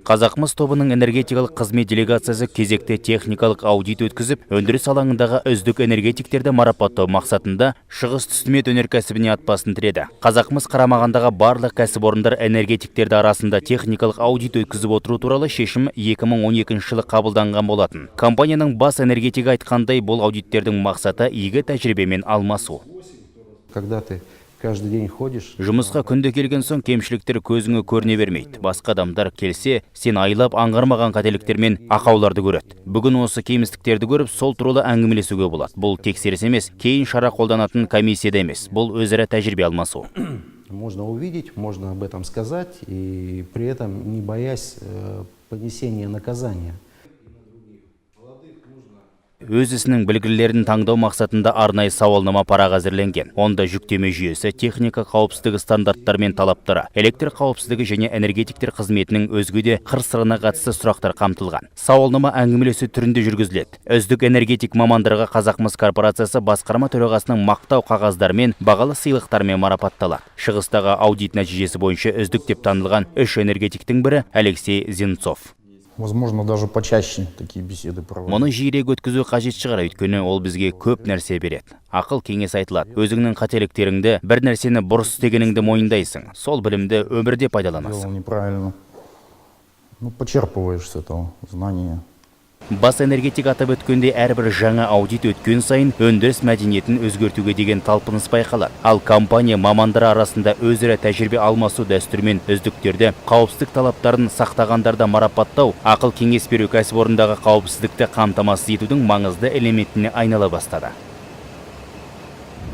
Қазақмыс тобының энергетикалық қызмет делегациясы кезекті техникалық аудит өткізіп, өндіріс алаңындағы үздік энергетиктерді марапаттау мақсатында Шығыс Түстімет өнеркәсібіне ат басын тіреді. Қазақмыс қарамағындағы барлық кәсіпорындар энергетиктерді арасында техникалық аудит өткізіп отыру туралы шешім 2012 жылы қабылданған болатын. Компанияның бас энергетигі айтқандай, бұл аудиттердің мақсаты — игі тәжірибемен алмасу. Когда ты каждый день ходишь, Жұмысқа күнде келген соң, кемшіліктер көзіңе көріне бермейді. Басқа адамдар келсе, сен айлап аңғармаған қателіктер мен ақауларды көреді. Бүгін осы кемістіктерді көріп, сол туралы әңгімелесуге болады. Бұл тексеріс емес, кейін шара қолданатын комиссия да емес. Бұл өзара тәжірибе алмасу. Можно увидеть, можно об этом сказать, и при этом не боясь понесения наказания. Өз ісінің білгірлерін таңдау мақсатында арнайы сауалнама парағы әзірленген. Онда жүктеме жүйесі, техника қауіпсіздігі стандарттары мен талаптары, электр қауіпсіздігі және энергетиктер қызметінің өзге де қыр-сырына қатысты сұрақтар қамтылған. Сауалнама әңгімелесу түрінде жүргізіледі. Үздік энергетик мамандарға Қазақмыс корпорациясы басқарма төрағасының мақтау қағаздарымен, бағалы сыйлықтармен марапатталады. Шығыстағы аудит нәтижесі бойынша үздік деп танылған үш энергетиктің бірі — Алексей Зенцов. Возможно, даже почаще такие беседы проводить. Мұны жиірек өткізу қажет шығар, өйткені ол бізге көп нәрсе береді. Ақыл кеңес айтылады. Өзіңнің қателіктеріңді, бір нәрсені бұрыс істегеніңді мойындайсың. Сол білімді өмірде пайдаланасың. Делал неправильно. Ну, почерпываешь с этого знания. Бас энергетик атап өткендей, әрбір жаңа аудит өткен сайын өндіріс мәдениетін өзгертуге деген талпыныс байқалады. Ал компания мамандары арасында өзара тәжірибе алмасу дәстүрімен үздіктерді, қауіпсіздік талаптарын сақтағандарды марапаттау, ақыл кеңес беру кәсіпорындағы қауіпсіздікті қамтамасыз етудің маңызды элементіне айнала бастады.